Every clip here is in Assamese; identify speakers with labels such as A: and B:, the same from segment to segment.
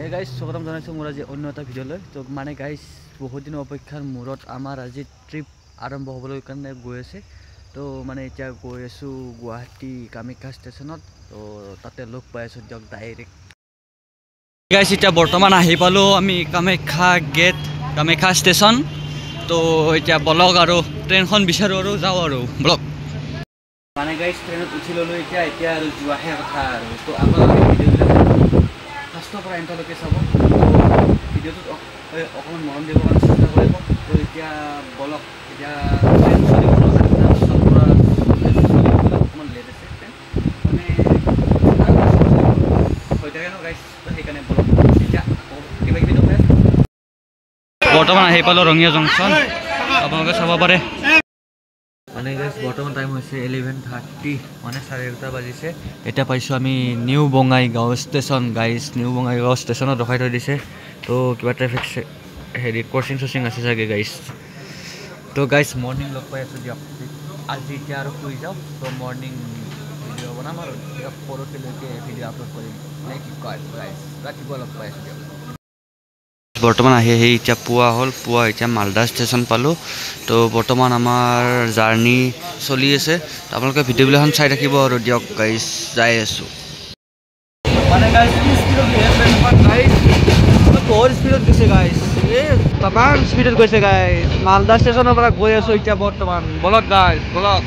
A: এই গাইজ স্বাগতম জনাইছোঁ মোৰ আজি অন্য এটা ভিডিঅ'লৈ। তো মানে গাইজ বহুত দিনৰ অপেক্ষাৰ মূৰত আমাৰ আজি ট্ৰিপ আৰম্ভ হ'বলৈ কাৰণে গৈ আছে। তো মানে এতিয়া গৈ আছোঁ গুৱাহাটী কামাখ্যা ষ্টেচনত, তো তাতে লগ পাই আছোঁ দিয়ক ডাইৰেক্ট। গাইজ এতিয়া বৰ্তমান আহি পালোঁ আমি কামাখ্যা গেট, কামাখ্যা ষ্টেচন। তো এতিয়া বলক আৰু ট্ৰেইনখন বিচাৰোঁ আৰু যাওঁ আৰু বলক। মানে গাইজ ট্ৰেইনত উঠি ল'লোঁ এতিয়া, এতিয়া আৰু যোৱাহে কথা আৰু। তো আপোনালোকে ভিডিঅ'বিলাক ফাৰ্ষ্টৰ পৰা এণ্টলৈকে চাব, ভিডিঅ'টোত অকণমান মৰম দিবৰ কাৰণে চেষ্টা কৰিব। তো এতিয়া বলক, এতিয়া ট্ৰেইন চলিব ন, 8টা বজাৰ পৰা চলিব, অকণমান লেট আছে ট্ৰেইন, মানে হৈ থাকে ন গাইজ, তো সেইকাৰণে বলক এতিয়া আকৌ কিবা কিবি নকয়। বৰ্তমান আহি পালোঁ ৰঙিয়া জংচন, আপোনালোকে চাব পাৰে। মানে গাইজ বৰ্তমান টাইম হৈছে 11:30, মানে 11:30 বাজিছে। এতিয়া পাইছোঁ আমি new Bongaigaon station. Guys new Bongaigaon ষ্টেচনত ৰখাই থৈ দিছে। তো কিবা ট্ৰেফিক হেৰি ক্ৰচিং চচিং আছে চাগে গাইজ। তো গাইজ মৰ্ণিং লগ পাই আছোঁ দিয়ক। আজি এতিয়া আৰু শুই যাওঁ, তো মৰ্ণিং ভিডিঅ' বনাম আৰু দিয়ক, পৰহিলৈকে ভিডিঅ' আপলোড কৰিম নে কি কয় গাইজ। ৰাতিপুৱা লগ পাই আছোঁ দিয়ক। বৰ্তমান আহি আহি এতিয়া পুৱা হ'ল, পুৱা এতিয়া মালদা ষ্টেচন পালোঁ। তো বৰ্তমান আমাৰ জাৰ্ণি চলি আছে, আপোনালোকে ভিডিঅ'বিলাখন চাই থাকিব আৰু দিয়ক গাইজ, যাই আছোঁ। মানে গাইজ কি স্পীডত গাইজ, বহুত স্পীডত গৈছে গাইজ, এই তামাম স্পীডত গৈছে গাইজ। মালদা ষ্টেচনৰ পৰা গৈ আছোঁ এতিয়া বৰ্তমান, বলক গাইজ বলক।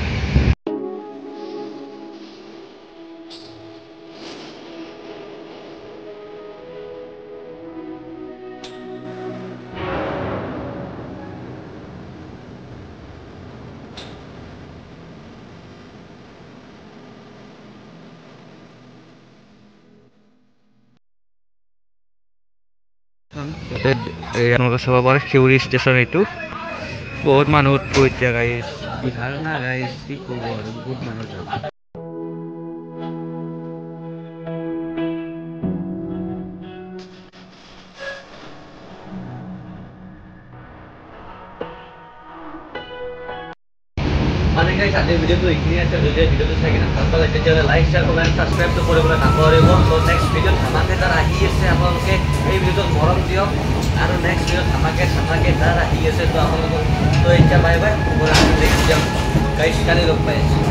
A: আপোনালোকে চাব পাৰে শিউৰি ষ্টেচন, এইটো বহুত মানুহ উঠব এতিয়া গাইজ, বিহাৰ না গাইজ, কি ক'ব আৰু, বহুত মানুহ যাব। মানে গাইজ আজিৰ ভিডিঅ'টো এইখিনিয়ে আছে। যদি ভিডিঅ'টো চাই কিনে ভাল পালে তেতিয়াহ'লে লাইক শ্বেয়াৰ কমেণ্ট ছাবস্ক্ৰাইবটো কৰিবলৈ নাপাহৰিব। তো নেক্সট ভিডিঅ'ত ধামাকেদাৰ আহি আছে, আপোনালোকে এই ভিডিঅ'টোত মৰম দিয়ক আৰু নেক্সট ভিডিঅ'ত ধামাকেদাৰ আহি আছে। তো আপোনালোকক তো এতিয়া বাই বাই, শুভৰাত্ৰি দিয়ক গাইজ, কালি লগ পাই আছোঁ।